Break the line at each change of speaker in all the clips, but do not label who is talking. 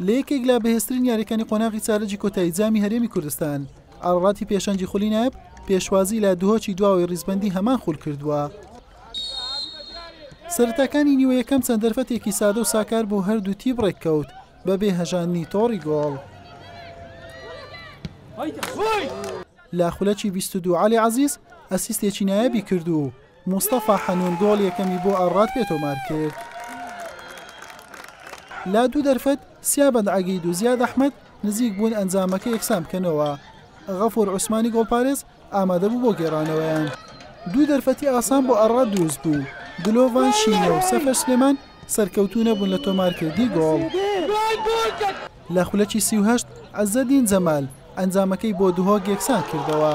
لە یەکێک لە بەهێزترین یاریەکانی قۆناغی چارەگی کۆتایی جامی هەرێمی کوردستان، ئاراراتی پێشەنگی خولی نایب پێشوازی لە دهۆکی دواوەی ڕیزبەندی هەمان خول کردووە. سەرەتاکانی نیوە یەکەم چەند دەرفەتێکی سادە و ساکار بۆ هەردوو تیپ ڕێککەوت بەبێ هەژاندنی تۆڕی گۆڵ. لە خولەکی 22 عەلی عەزیز ئەسیستێکی نایابی کرد و موستەفا حەنوون گۆڵ یەکەمی بۆ ئاڕات پێ تۆمار کرد. لە دوو دەرفەت سیابەند عەگید و زیاد ئەحمەد نزیک بوون ئەنجامەکە یەکسان بکەنەوە، غەفور عوسمانی گۆڵپارێز ئامادەبوو بۆ گێڕانەوەیان. دوو دەرفەتی ئاسان بۆ ئاڕات دروست بوو، دلۆڤان شینۆ و سەفەر سلێمان سەرکەوتوو نەبوون لە تۆمارکردنی گۆڵ. لە خولەکی 38 عزەدین جەمال ئەنجامەکەی بۆ دهۆک یەکسان کردەوە.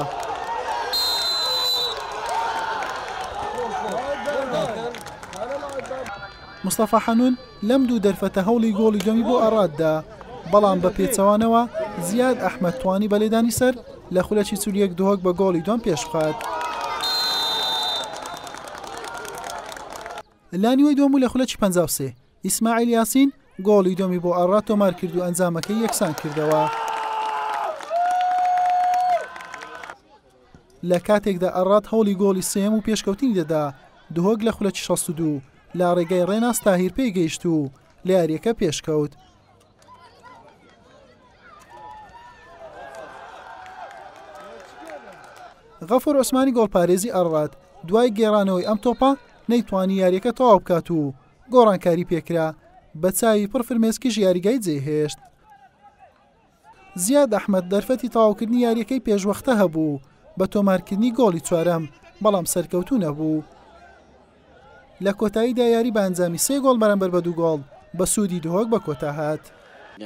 مستەفا حەنون لەم دوو دەرفەتە هەوڵی گۆڵی دووەمی بۆ ئەڕاد دا، بەڵام بە پێچەوانەوە زیاد ئەحمەد توانی بە لێدانی سەر لە خولەکی 41 دهۆک بە گۆڵی دووەم پێشبخات. لە نیوەی دووەم و لە خولەکی 53 ئیسماعیل یاسین گۆڵی دووەمی بۆ ئاڕات تۆمارکرد و ئەنجامەکەی یەکسانکردەوە. لە کاتێکدا ئاڕات هەوڵی گۆڵی سێیەم و پێشکەوتنی دەدا، دهۆک لە خولەکی 62 لە ڕێگای ڕێناس تاهیر پێیگەیشت و لە یارییەکە پێشکەوت. غەفور عوسمانی گۆڵپارێزی ئاڕات دوای گێڕانەوەی ئەم تۆپە نەیتوانی یارییەکە تەواو بکات و گۆڕانکاری پێکرا، بە چاوی پڕ فرمێسکیش یاریگای جێهێشت. زیاد ئەحمەد دەرفەتی تەواوکردنی یارییەکەی پێشوەختە هەبوو بە تۆمارکردنی گۆڵی چوارەم، بەڵام سەرکەوتوو نەبوو. لە کۆتاییدا یاری بە ئەنجامی سێ گۆڵ بەرامبەر بە دوو گۆڵ بە سوودی دهۆک بە کۆتا هات.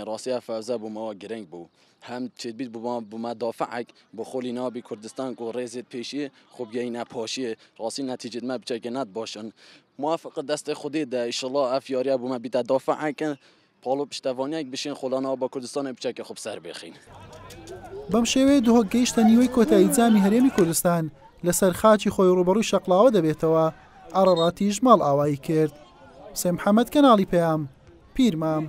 ڕاستیا فەوزە بوومەوە گرنگ بوو هەم چێتبیت بوومە دافعێک بۆ خۆلی نابی کوردستان و ڕێزێت پێشی خۆ بگەینە پاشیێ ڕاستی نەتیجت مە بچێکە نات باشن موافق دەستێ خودێ دە ئیشەڵا ئەف یاریە بوومە بیتە دافعێک پاڵ و پشتەوانیەک بشین خۆلانەوە بە کوردستانێ بچێکە خۆ بسەر بێخین.
بەم شێوەیە دهۆک گەیشتە نیوەی کۆتایی جامی هەرێمی کوردستان، لەسەر خاکی خۆی ڕووبەڕووی شەقڵاوە دەبێتەوە، ئاڕاڕاتیش ماڵئاوایی کرد. حوسێن محەمەد، کەناڵی پەیام، پیرمام.